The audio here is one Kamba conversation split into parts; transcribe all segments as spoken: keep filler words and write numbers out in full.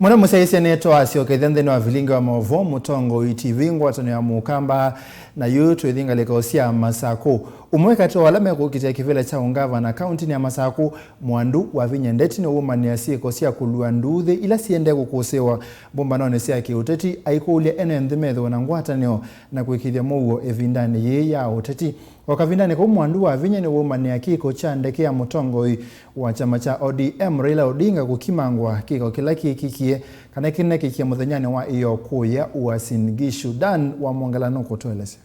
Mũno mũsyaĩĩsya nĩtwasyokethya nthĩnĩ wa vilingi wa maũvoo Mũtongoi T V, ngwatanĩo ya Mũkamba, na yu twĩthi ngalĩko sya Masakũ. Ũmwe katĩ wa ala mekũkitĩa kĩvĩla kya ũngavana kauntinĩ ya Masakũ, Mwandu Wavinya Ndeti, nĩwaumanĩa syĩko sya kũlua nduuthĩ ila siendee kũkũsĩĩwa mbũmbanonĩ sya kĩũteti, aikũlya ene nthĩ methĩwe na ngwatanĩo na kwĩkĩĩthya mũuo ĩvindanĩ yĩĩ ya ũteti. O kavindanĩ kau, Mwandu Wavinya nĩwaumanĩa kĩko kya ndeke ya mũtongoi wa kyama kya O D M, Raila Odinga, kũkimangwa, kĩko kĩla kĩkĩkie kana kĩnekĩkie mũthenyanĩ wa ĩyoo kũya Uasin Gishu. Dan Wamwongela nũkũtũelesya.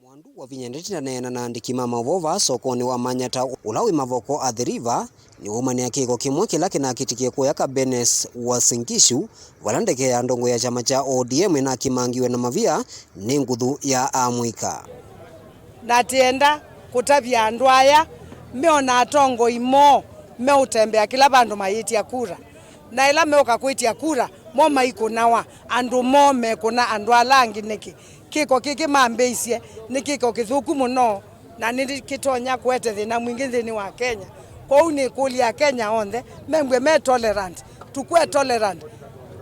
Mwandu Wavinya Ndeti ndaneena na andĩki ma maũvoo vaa sokonĩ wa Manyata, ũla wĩ mavoko Athi River, nĩwaumanĩa kĩko kĩmwe kĩla kĩnakĩtikie kũya Kabenes, Uasin Gishu, vala ndeke ya ndongo ya kyama kya O D M ĩnakimangiwe na mavia nĩ nguthu ya amũika. Na tĩenda kũtavya andũ aya meona atongoi moo meũtembea kĩla vandũ mayĩtya kura, na ĩla meũka kwĩtya kura mo maikũnawa, andũ moo mekũna andũ ala angĩ nĩkĩ? Kĩko kĩkĩ mambĩĩisye nĩ kĩko kĩthũku mũno, na nĩkĩtonya kũete thĩna mwingĩ nthĩnĩ wa Kenya. Kwoou nĩkũlya Akenya onthe membwe me tolerant, tukue tolerant.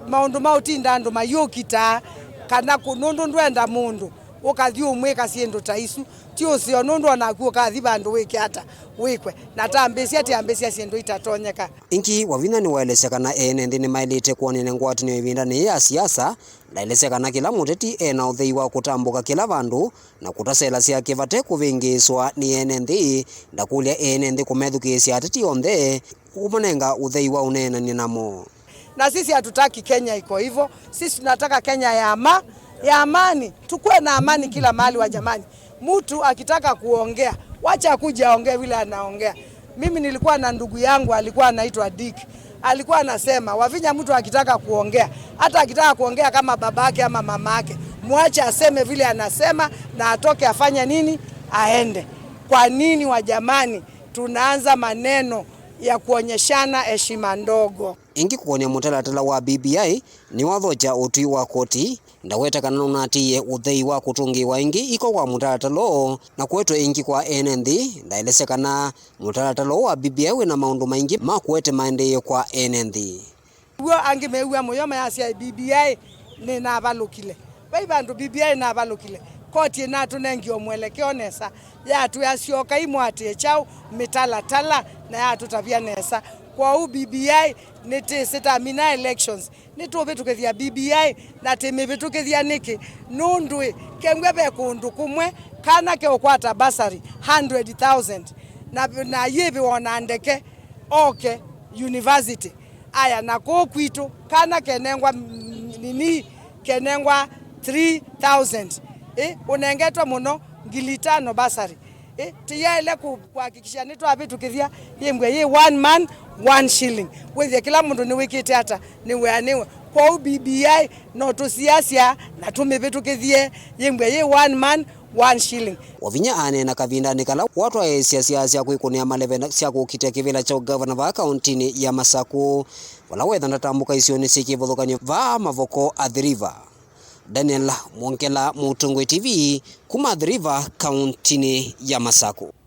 Maũndũ ma ũtinda andũ mayũkitaa kana kũ-, nũndũ ndwenda mũndũ ũkathi ũmwĩka syĩndũ ta isu, ti ũseo, nũndũ onaku ũkathi vandũ wĩke ata, wĩkwe, na tambĩsya tiambĩsya syĩndũ itatonyeka. Ĩngĩ, Wavinya nĩwaelesya kana ene nthĩ nĩmaĩlĩte kwonene ngwatanĩo ĩvindanĩ yĩĩ ya siasa. Ndaelesya kana kĩla mũteti ena ũthei wa kũtambũka kĩla vandũ na kũtasela syake vate kũvĩngĩĩswa nĩ ene nthĩ. Ndakũlya ene nthĩ kũmethukĩĩsya ateti onthe, kũmanenga ũthei wa ũneenany'a namo. Na sisi hatutaki Kenya iko hivyo. Sisi tunataka Kenya ya ama-, ya amani. Tukue na amani kila mahali, wa jamani. Mtu akitaka kuongea, wacha akuje aongee vile anaongea. Mimi nilikuwa na ndugu yangu alikuwa anaitwa Dick. Alikuwa anasema, Wavinya, mtu akitaka kuongea, hata akitaka kuongea kama babake ama mamake, mwache aseme vile anasema na atoke afanye nini? Aende. Kwa nini, wa jamani, tunaanza maneno ya kuonyeshana heshima ndogo? Ĩngĩ, kũkonya mũtalatala wa B B I, nĩwathokya ũtwi wa koti. Ndaweta kana nũnatĩĩe ũthei wa kũtũngĩĩwa ĩngĩ iko kwa mũtalatala ũũ na kũetwe ĩngĩ kwa ene nthĩ. Ndaelesya kana mũtalatala ũũ wa B B I wĩna maũndũ maingĩ ma kũete maendeeo kwa ene nthĩ. W'o angĩ mew'a mũyo mayasya, "B B I nĩnavalũkile." Vai vandũ B B I ĩnavalũkile. Koti ĩnatũnengie o mwelekeo nesa, yatwĩa, "Syokai mũatĩĩe kyaũ? Mĩtalatala," na yatũtavya nesa. Kwoou B B I nĩtĩsĩ tamina elections. Nĩtũvĩtũkĩthya B B I, na tĩmĩvĩtũkĩthya nĩkĩ? Nũndũ kengwe ve kũndũ kũmwe kana keũkwata bursary hundred thousand, na, na yĩvĩwa na ndeke oke university. Aya, na kũũ kwitũ, kana kenengwa, mm, nini, kenengwa three thousand, ĩ, ũnengetwe mũno ngili itano bursary. Ĩ, tĩyaĩle kũ-, kũhakikisha nĩtwavĩtũkĩthya yĩmbwe yĩ one man, one shilling. Wĩthĩe kĩla mũndũ nĩwĩkĩte ata, nĩwĩanĩwe. Kwoou B B I no tũsiasya na tũmĩvĩtũkĩthye yĩmbwe yĩ one man, one shilling. Wavinya aneena kavindanĩ kala watwaĩĩsya siasa sya kwĩkũnĩa maleve na sya kũkitĩa kĩvĩla kya ũngavana vaa kauntinĩ ya Masakũ, vala wetha ndatambũka isionĩ syĩ kĩvathũkany'o vaa mavoko Athi River. Daniel Mwongela, Mũtongoi T V, kuma Athi River, kauntinĩ ya Masakũ.